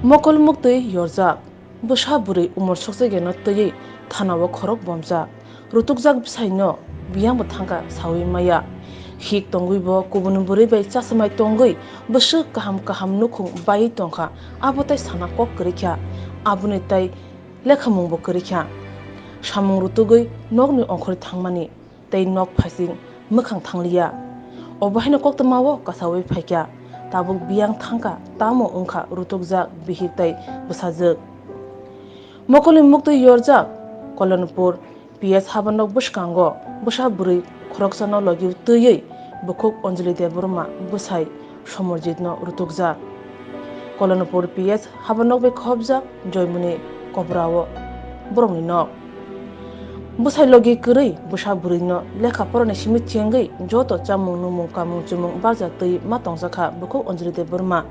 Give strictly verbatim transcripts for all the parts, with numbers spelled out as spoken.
Mokol muktwi yorjak bwsa bwrwi umor sokchegeno twiwi thanao khorok bomjak. Rutukjak bwsaino biyangbo thangkha sawi maya. Hik tongwibo kubun bwrwi bai chachmai tongwi bwswk kaham kaham nukhung baiwi tongkha, abo tai sana kok kwrwikha, aboni tai lekhamungbo kwrwikha. Samung rutugwi nokni ongkhorwi thangmani tei nok phaising mwkhang thangliya. Obo haino koktwmao kasawi phaikha, tabuk biyang thangkha, tamo wngkha rutukjak bihik tei bwsajwk. Mokolni muktwi yorjak Kolonpur P S habanok bwskango bwsa bwrwi khoroksano logi twiwi bukhuk Anjali Debbarma bwsai Somarjitno rutukjak. Kolonpur P S habanok bai khobjak Joymoni kobrao borokni nok. Bwsai logi kwrwi bwsa bwrwino lekha porani simi chengwi joto chamung numung kamung chumung barja twi ma tongjakha bukhuk Anjali Debbarma.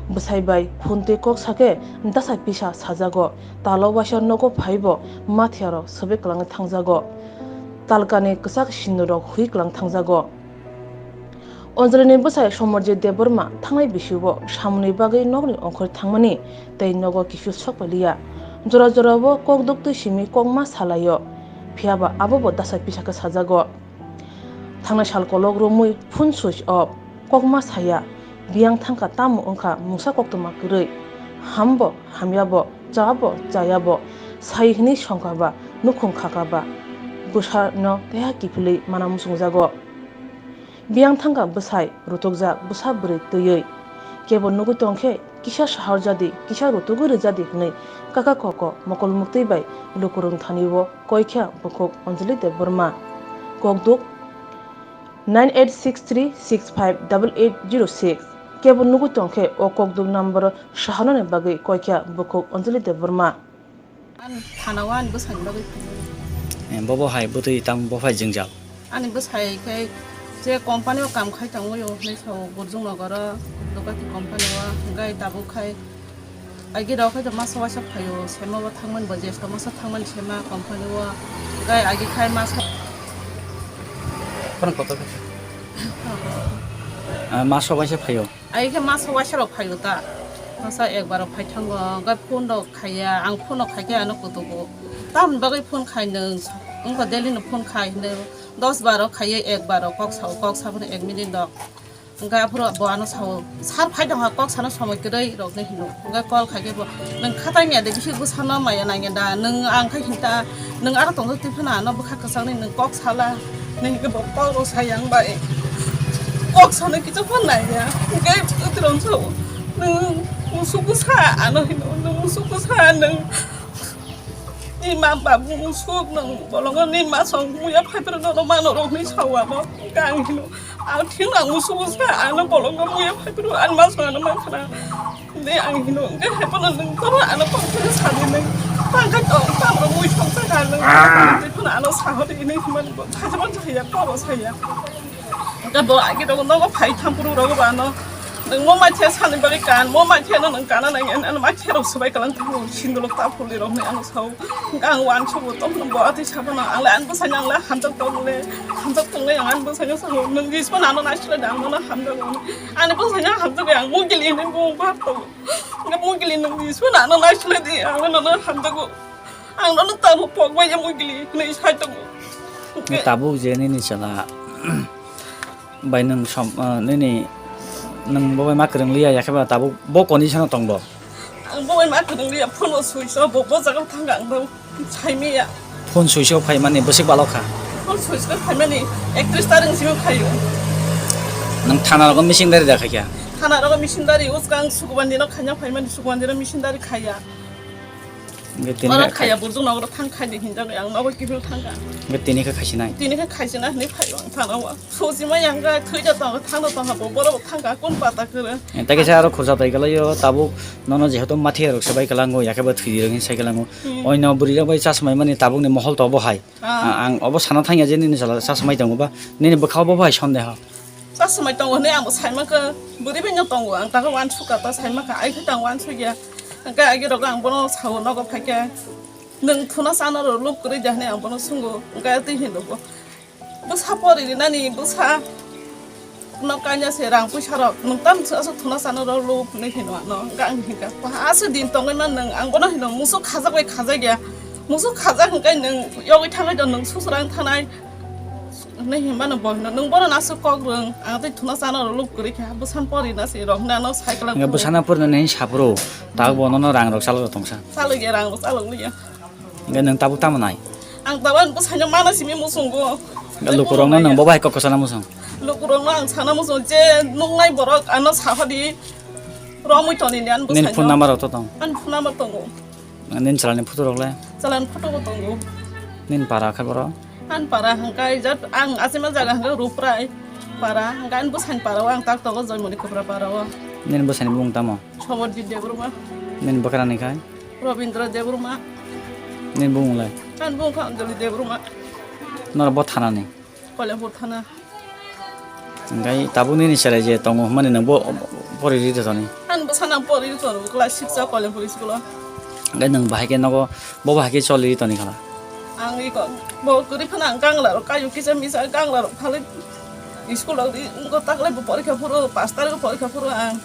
Bwsai bai phone twi kok sakhe dasa pisa sajago, talo waisa nogo phaibo mathiarok swbwi kwlangwi thangjago, talkani kwchak sindurrok hui kwlang thangjago. Anjalini bwsai Somarjit Debbarma thangnai bisio samungni bagwi nokni ongkhorwi thangmani tei nogo kisu sokpailiya. Jora jorao kok duktwi simi kokma salaio, phiyaba abobo dasa pisa khe sajago. Thangnai sal kolok romwi phone switch off, kokma saya, biyang thangkha tamo wngkha mungsa koktwma kwrwi, hambo hamyabo, chabo chayabo, sai hwnwi songkha ba nukhung khakha ba bwsano keha kiphilwi mana muchungjago. Biyang thangkha bwsai rutukjak bwsa bwrwi twiwi. Kebo nugwi tongkhe kisa sahor jadi, kisa rutugwi rwjadi hwnwi kaka koko mokol muktwi bai lukurung thani o koikha bukhuk Anjali Debbarma. Kokduk nine eight six three six five double eight zero six. Kebo nugwi tongkhe o kokduk number sahanani bagwi koikha bukhuk Anjali Debbarma. Ani thana o ani bwsani bagwi phai. Eh, bobo hai bwtwi tamo bo phai jwngjal? Ani bwsai khe je company o kam khai tongwi o hwnwi sao Burjungnogor o Dukati company o, hwnkhe tabuk khai agi rok khai to masa waisa phaio, sema bo thangmani bo jesto masa thangmani sema company o, hwnkhe agi khai masa. Phone kotor khe? Ah, masa waisa phaio? Ai khe masa waisa rok phaio ta. Masa ek baro phai thango, hwnkhe phone rok khaiya, ang phone rok khaikhe ano kutugo. Tamoni bagwi phone khai nwng, wngkha daily no phone khai hwnwi dos baro khaiya, ek baro kok sao, kok sabono ek minute rok. Hwnkhe aphuru bo ano sao, sir phai tongkha kok sana somoi kwrwi rok hinwi hino. Hwnkhe call khaikhe bo, nwng kha tangya de, bisi bwsano maya nangya da, nwng ang khai hinta, nwng aro tongthok twi phano ano bwkha kwchangni nwng kok sala, nwng hwnkhe bo kok rw sai ang bai. Kok sana kisa phano naiya. Hwnkhe twrwng sao, nwng musuk bwsa ano hino, nwng musuk bwsa nwng. Ni ma babu musuk nwng bolongo ni ma song muya phai phano nono mano rok ni sao ano. Hwnkhe ang hino, ang thik ang musuk bwsa ano bolongo muya phai phano ani ma song ano mankha na. De ang hino, hwnkhe hai phano nwng tamo ano tong phano sadi nwng. Tangkha tong, tamo mui song saka nwng. Tei phano ano sahori ini himan bo, thaisa man saya, tamo saya. Hwnkhe bo agi rogo nogo phai thampuru rogo ba ano. Nwng mo maithe sani bagwi kan, mo maithe no nwng kana nang, ano maithe rok swbai kalang thango, sindolo ta phuli rok ni ano sao. Hwnkhe ang uansugo, tongphano bo atwi saphano, ang le ani bwsai no ang le hamjak tong le, hamjak tongnai ang ani bwsai no sao. Nwng jismano ano naisle da, ang nono hamjago. Ani bwsai no hamjago, ang mugili hinwi bumung bar tongo. Hwnkhe mugili nwng jismano ano naisle di, ang nono hamjago. Ang nono tamo pok bai ya mugili hinwi sai tongo. Hwnkhe tabuk je nini chwla bai nwng som, ah, nini nwng bo bai ma kwrwng liya, yakhe ba tabuk bo condition o tong bo? Ang bo bai ma kwrwng liya, phone o switch off, bo, bo jaga o thang ang bo sai miya. Phone switch off khai mani bwswk balok kha? Phone switch off khai mani ektrish tarik simi phaio. Nwng thana rogo missionary da khaikha? Thana rogo missionary, uskang Sukwandi no khaina phai mani, Sukwandi no missionary khaiya. Hwnkhe tini oro kha-, khaiya, Burjungnogor thang khai di hinjak, ang nogo kiphil thangkha. Hwnkhe tini khe khaisinai? Tini khe khaisinai hinwi phaio ang thana o. Sojima yang kha thwi da tong, thang da tong ha bo, borok thang kha, kun pata kwrwng. Eh, tei kaisa aro khorsa tai kwlaio, tabuk nono jehetu mathiya rok swbai kwlango, yakhe bo thwi di rok hinwi sai kwlango. Hmm. Oino bwrwi rok bai chasmai mani tabuk ni mohol to bo hai. Ah. Ah, ang obo sana thangya je nini chwla chasmai tongo ba, nini bwkha o bo hai sondeho. Chasmai tongo hinwi ang bo sai mankha, bwrwi bai no tongo, ang tago uansukha ta sai mankha, ai khe tang uansukya. Hwnkhe agi rok ang bono sao nogo phaikhe, nwng thuna chana rw luk kwrwi da hinwi ang bono swngo, hwnkhe twi hinwi bo. Bwsa pori rinani bwsa. No kanya se rang puisa rok nwng tam aswk thuna sana rok lub hinwi hino ano. Hwnkhe ang hinkha, "Aswk din tongwi man nwng, ang bono hino musuk khajak bai khajak ya. Musuk khajak hwnkhe nwng yogwi thangwi do, nwng susrang thanai." Hinwi hinmano bo hino, "Nwng bono aswk kok rwng, ang tei thuna sana rok lub kwrwi kha, bwsano pori na se rok," hinwi ano cycle. Hwnkhe bwsano porina hinwi saphuru, tak bono no rang rok chalok tongsa. Chalok ya, rang rok chalok ya. Hwnkhe nwng tabuk tamo nai? Ang tabuk ani bwsaino mana simi muchungo. Lukurokno nwng bo bai kok kwchana muchung? Lukurokno ang sana muchung je nuknai borok ano saphadi romwi toni ni ani bwsaino. Nini phone number rok to tong? Ani phone number tongo. Nini chalani photo rok le? Chalani photo bo tongo. Nini para khe boro? Ani para hwnkhe jat ang achima jaga hwnkhe Ruprai para, hwnkhe ani bwsani para o ang tak tongo Joymoni Kopra para o. Nini bwsani bumung tamo? Sobodip Debbarma. Nini bwkrani khai? Robindra Debbarma. Nini bumung lai? Ani bumung kha Anjali Debbarma. Noro bo thana ni? Koilampur thana. Hwnkhe tabuk nini chwrai je tongo hwnmani nwng bo pori ri toni? Ani bwsano ang pori ri tono class six o Koilampur school o. Hwnkhe nwng bahai khe nogo, bo bahai khe choli ri toni khala? Ang iko bo kwrwi phano ang gangla rok kaio kisa misa gangla rok phalwi school rok ri wngkha, taklai bo porikha phuru, pash tarikh o porikha phuru ang.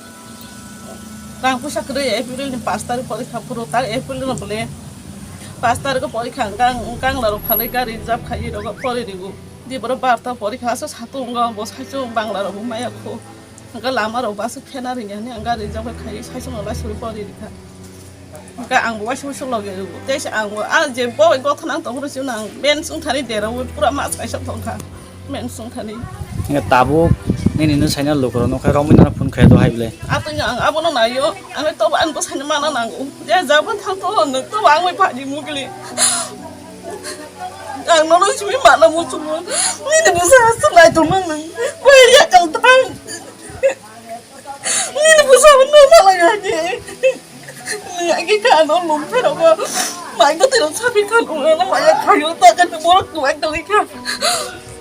Rang puisa kwrwi April ni pash tarikh porikha phuru, tak April no bole pash tarikh o porikha ang gang, gangla rok phalwi gari reserve khai rok pori rigo. Di borok barta porikha aswk satung wngkha, bo saichung bangla rok bo maya khu. Hwnkhe lama rok bo aswk phena ringya hwnwi ang gari reserve khai saichung rok lai suri pori rikha. Hwnkhe ang bo waisa waisa logi rwo. Tei se ang bo, ah, je bo bai gotha nang tongphuru chwngno ang bens wngthani deraui pura mas kaisa tongkha. Bens wngthani. Hwnkhe tabuk nini nwng saina lukurok nukha romwi nang phone khai do hai bwle. Atwino ang abono naio, ang tobo ani bwsaino mana nango. Je jabon thang to nwng tobo ang bai phani mugli. Ang nono simi mana muchungo. Nini bwsa aswk naithok nang nwng. Bai yakal thang. Nini bwsabo no malai hake. Nini agi ka ano lum phero ko. Mai ko tero sapi ka lum ano maya khayo ta ka borok ko ekdom ikha.